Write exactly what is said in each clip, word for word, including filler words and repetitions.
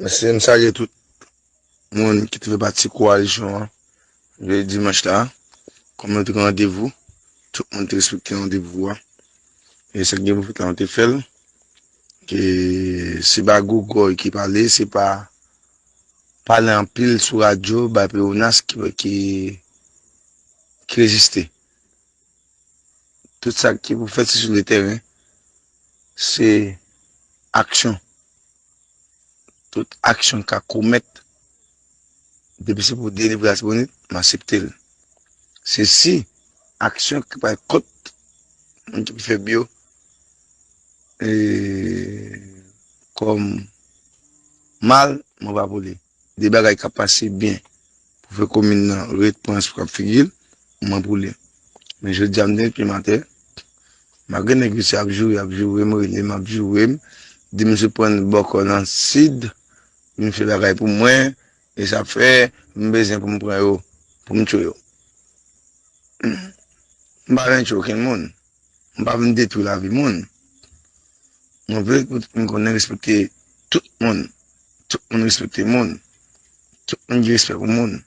Mèsi, m salye tout moun ki te fè pati kowalisyon an jodi dimanch la. Kòm nou te gen randevou, tout moun te respekte randevou a. E sa k gen pou fèt la, nou te fè l. E se pa gougòy ki pale, se pa pale anpil sou radyo, bay pleyonas ki, ki, ki reziste. Tout sa ki pou fèt, se sou le tèren. Se aksyon. Tout aksyon ka komèt, depi se pou delivre Latibonit, m aksepte l. Se si aksyon ki pral kont moun ki pi fèb yo, e, kòm mal, mwen pa pou li. De bagay k ap pase byen pou fè komin nan ret pran espo k ap figi l, mwen pou li. Men jodi a, m te met pye m atè. Malgre nèg yo se ap joure, ap joure m, rele m, ap joure m, di m sou pran bòkò nan sid, vin fè bagay pou mwen, e sa fè m bezwen pou m pran yo, pou m tchwe yo. M pa vin tchwe okenn moun. M pa vin detwi lavi moun. Mwen vle pou tout moun konnen respekte tout moun. Tout moun respekte moun. Tout moun gen respè pou moun.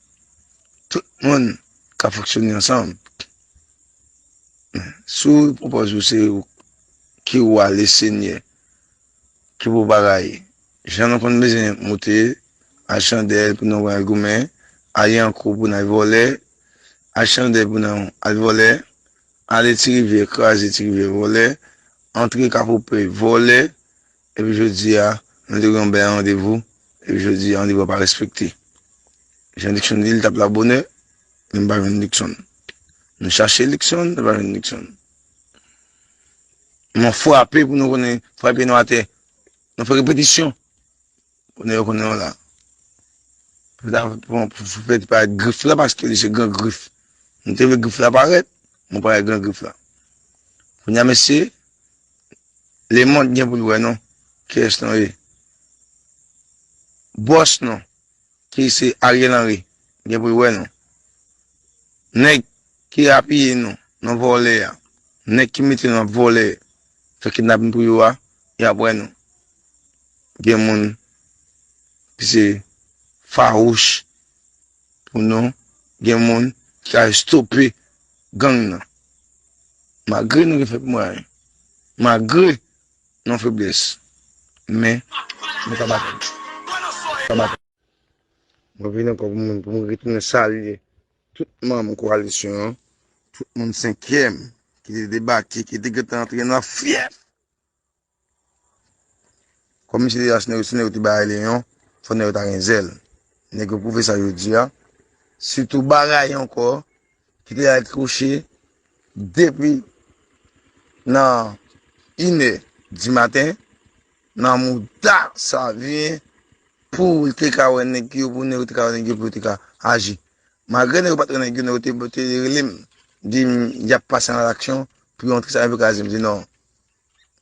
Tout moun ka fonksyone ansanm. Si w pwopòze w se ou ki wa le Senyè, ki pou bagay, jan nou konn bezwen moute, al Chandèl pou nou al goumen, al Yankou pou n al vòlè, al Chandèl pou nou al vòlè, ale Ti Rivyè, kraze Ti Rivyè vòlè, antre Kafou Pè vòlè, epi jodi a, nou te gen yon bèl randevou, epi jodi a, randevou a pa respekte. Jan Dickson di, li t ap la bonè, men m pa jwenn Dickson. Nou chache Dickson, nou pa jwenn Dickson. Nou frape pou nou konnen, frape nou atè. Nou fè repetisyon pou nèg yo konnen nou la. Pou ta, pou, pou fè parèt Grif la, paske li se Gran Grif. Nou te vle Grif la parèt, nou parèt Gran Grif la. Kounye a, mesye, lemonn gen pou l wè nou. Kiyès nou ye? Bòs nou, ki se Ariel Henry, gen pou l wè nou. Nèg ki apiye nou nan vòlè a, nèg ki mete nou nan vòlè, fè kidnapin pou yo a, y ap wè nou. Gen moun ki se fawouch pou nou, gen moun ki ka estope gang nan. Malgre nou gen fèb mwayen, malgre nou feblès, men nou ka batay. Nou ka batay. Mwen vin ankò pou mwen, pou mwen retounen salye tout manm kowalisyon an, tout moun senkyèm ki te debake, ki te gentan antre nan fyèf. Kòm misye deja, si nèg yo, si nèg yo te bay leyon, fò nèg yo ta gen zèl. Nèg yo pwouve sa jodi a. Sitou bagay ankò, ki te al kouche depi nan inè di maten, nan mouda Savyen, pou l te ka wè nèg yo, pou nèg yo te ka wè nèg yo, pou yo te ka aji. Malgre nèg yo pa t wè nèg yo, nèg yo te, te rele m, di m, y ap pase a laksyon, pou yo antre Savyen pou kraze m. M di non.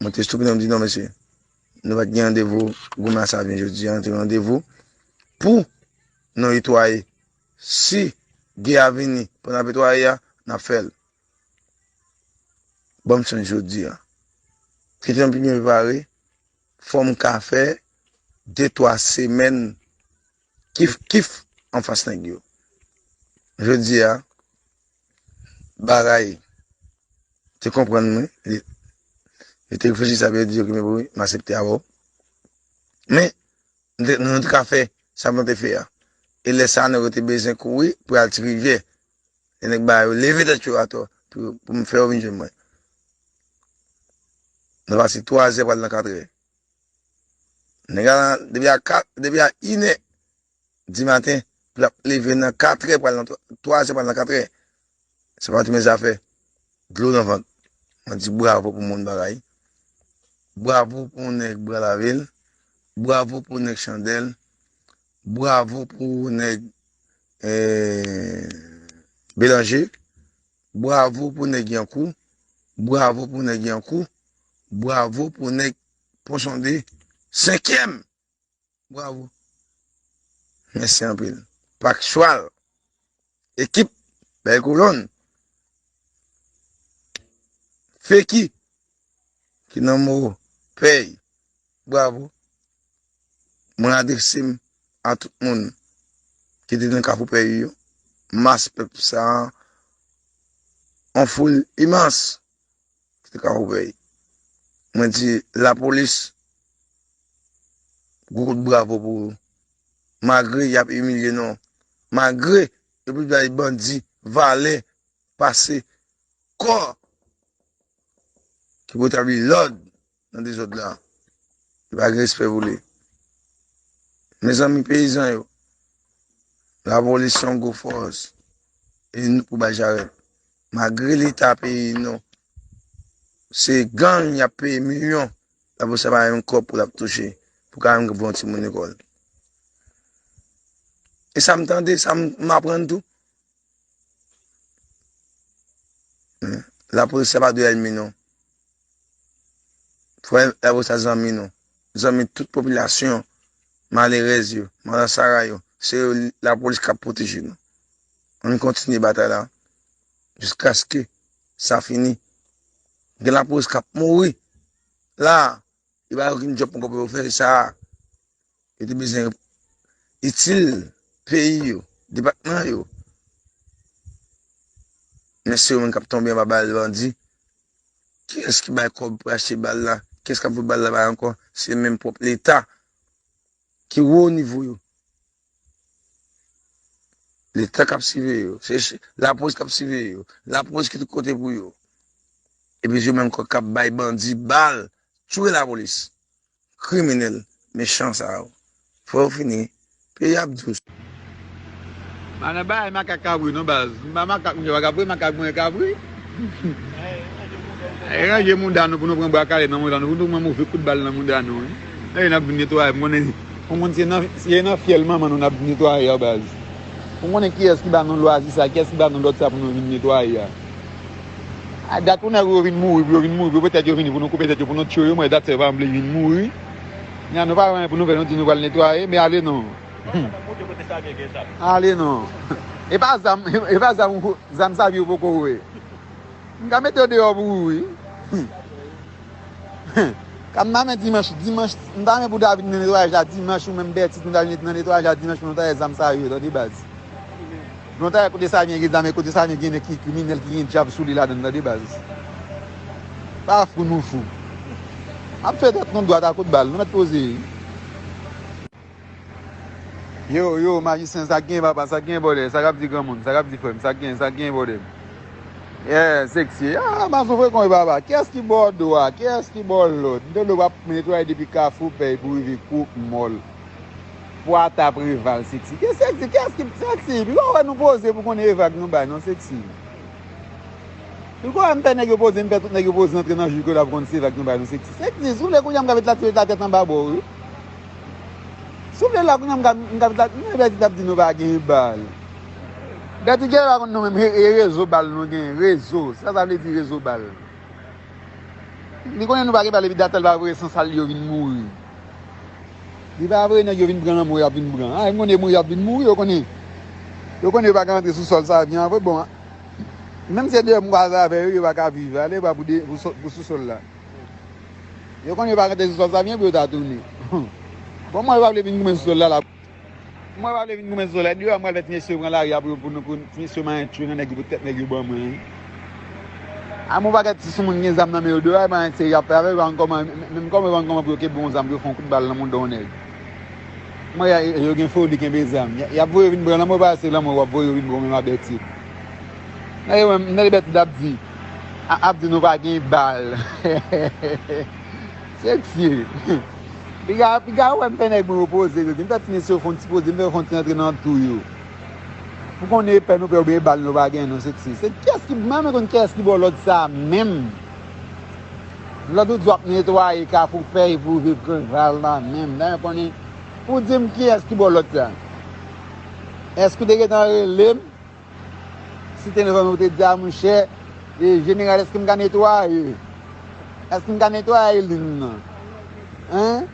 Mwen te stoup, mwen di non, mesye. Nou pa t gen randevou goumen a Savyen jodi a, nou te gen randevou pou nou netwaye. Si gè a vini, pou n ap netwaye a, n ap fè l. Ban m chans jodi a. Kite m pi byen prepare, fò m ka fè de, twa semèn kif, kif anfas nèg yo. Jodi a, bagay, te konprann mwen, li, li te reflechi sa, li di, "Ok, men wi, m aksepte avè w." Men, nou te, nou te ka fè sa nou te fè a. E lè sa a, nèg yo te bezwen kouri pou al Ti Rivyè. E nèg ba yo leve tèt yo atò pou, pou m fè yo vin jwenn mwen. Nou pase twa zè pral nan kat è. Nèg la, depi a kat, depi a inè di maten, pou l ap leve nan kat è pral nan twa, twa zè pral nan kat è. Se pa ti men zafè. Dlo nan vant. Mwen di bravo pou moun bagay. Bravo pou nèg Bran Lavil. Bravo pou nèg Chandèl. Bravo pou nèg, eh, Belanje. Bravo pou nèg Yankou. Bravo pou nèg Yankou. Bravo pou nèg Pon Sonde. Senkyèm. Bravo. Mèsi anpil. Pak Chwal. Ekip Bèl Kolòn. Feki. Ki nan mo pèy. Bravo. Mwen adrese m a tout moun ki te nan Kafou Pèyi yo. Mas pèp sa a, yon foul imans ki te Kafou Pèyi. Mwen di lapolis, gwo kout bravo pou ou. Malgre y ap imilye nou, malgre yo plis bay bandi valè pase kò ki pou etabli lòd nan dezòd la. Yo pa gen respè pou li. Mezanmi, peyizan yo, lapolis se yon gwo fòs. E nou pou bay jarèt. Malgre leta peyi nou, se gang y ap peye milyon, lapolis la pa yon kòb pou l ap touche, pou ka menm voye yon timoun lekòl. E sa m tande, sa m m aprann tou. Lapolis se pa de ènmi nou. Frè, lapolis se zanmi nou. Zanmi tout popilasyon malerèz yo, malasara yo. Se yo lapolis k ap pwoteje nou. Ann kontinye batay la jiskaske sa fini. Gen lapolis k ap mouri la. Yo pa gen okenn djòb ankò pou yo fè sa. Yo te bezwen itil peyi yo, depatman yo. Men se yo menm k ap tonbe anba bal bandi. Kiyès ki bay kòb pou achte bal la? Kiyès k ap voye bal la bay ankò? Se menm pwòp leta ki wo nivo yo. Leta k ap siveye yo. Se lapolis k ap siveye yo. Lapolis ki tout kote pou yo. Epi se yo menm ankò k ap bay bandi bal, tchwe lapolis. Kriminèl, mechan sa yo. Fò yo fini. Peyi ap dous. Madan bagay makak kabri non baz. M pa makak, m pa kabri, makak mwen kabri. E ranje mouda nou pou nou pran bwa kale nan mouda nou, pou nou pran move kout bal nan mouda nou wi. E n ap vin netwaye, m konnen, m konn se nan, se nan fyèl manman nou n ap vin netwaye a baz. M konnen kiyès ki ba nou lwazi sa, kiyès ki ba nou lòd sa pou nou vin netwaye a. A dat pou nèg yo vin mouri, pou yo vin mouri, pou petèt yo vini pou nou koupe tèt yo, pou nou tchwe yo, mwen dat se pa m vle vin mouri. Nya nou pa wè pou nou fè nou di nou pral netwaye, men ale non. Ale non. E pa zam, e pa zam, zam sa yo poko wè. M ka mete yo deyò pou ou wi. Ka m ta men dimanch, dimanch, m ta men pou David nan netwayaj la dimanch, ou menm Bètis, nou ta vin nan netwayaj la dimanch pou nou ta wè zam sa yo, tande baz. Volontè kote Savyen gen zam, kote Savyen gen nèg ki kriminèl, ki gen djab sou li ladan, tande baz. Pa fou nou fou. Ap fè tèt nou dwat a kout bal, nou mèt poze. Yo, yo, majisyen, sa k gen papa, sa k gen bòdè, sa k ap di granmoun, sa k ap di frè m, sa k gen, sa k gen bòdè. Yeah, sexy. Ah, m ap soufri kon papa. Kiyès ki bò dwa? Kiyès ki bò lòt? M tande w ap netwaye depi Kafou Pèy pou rive Kwòk Mòl. Pwata Preval sexy. Ke sexy? Kiyès ki sexy? Piko wè nou poze pou konnen e vag nou bay non sexy. Piko wè m fè nèg yo poze, m fè tout nèg yo poze antre nan jou ke la pou konn se vag nou bay non sexy. Sexy, si w vle kounye a m ka met la tire la tèt anba bò wi. Si w vle la kounye a m ka, m ka met la, m vle di t ap di nou pa gen bal. Bèti Gè pa konn nou menm, e rezo bal nou gen, rezo. Sa sa vle di rezo bal. Li konnen nou pa gen bal epi datèl pa voye san sal yo vin mouri. Li pa voye nèg yo vin pran lanmò y ap vin pran. A, m konnen mouri y ap vin mouri, yo konnen. Yo konnen yo pa ka antre sou sòl Savyen an vre, bon. Menm si se deyò m kwaze avè yo, yo pa ka viv. Ale pa pou de, pou sou, pou sou sòl la. Yo konnen yo pa ka antre sou sòl Savyen pou yo ta tounen. Bon, mwen yo pa vle vin goumen sou sòl la la. Mwen pa vle vin goumen sou lè deyò, mwen vle ti mesye yo pran lari a pou yo, pou nou, pou ti mesye yo manyen tchwe nan nèg yo pou tèt nèg yo ban mwen. A, mwen pakèt ti soumoun gen zam nan men yo deyò, e pa yon seri y ap fè avè yo, pa konn kòman, menm kòman yo pa konn kòman pou yo kenbe yon zam pou yo fè yon kout bal nan mouda yon nèg. Mwen, yo gen foli kenbe zam. Y ap voye yo vin pran lanmò, pa se lanmò w ap voye yo vin pran menm a Bèti. Nan yo menm, nan Bèti ap di, a, ap di nou pa gen bal. Sexy. Piga, piga wè m fè nèg mwen yo poze yo. M fè ti mesye yo fè yon ti poze, m fè yo fè yon ti antre nan tou yo. Pou konnen e pè nou pè oubyen e bal nou pa gen non sexy. Se kiyès ki, mwen renmen konn kiyès ki ba w lòd sa menm. Lòd ou di w ap netwaye Kafou Pèy pou viv Preval la menm. Dayè konnen, pou di m kiyès ki ba w lòd sa. Èske w te gentan rele m? Si te nan fanmi ou te di a monchè, e, jeneral, èske m ka netwaye? Èske m ka netwaye lin nan? Hein?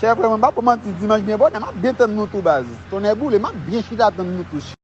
Chè frè mwen, m pa pou manti, dimanch byen bonè, m ap byen tann nou tou baz. Tonnè boule, m ap byen chita tann nou tou.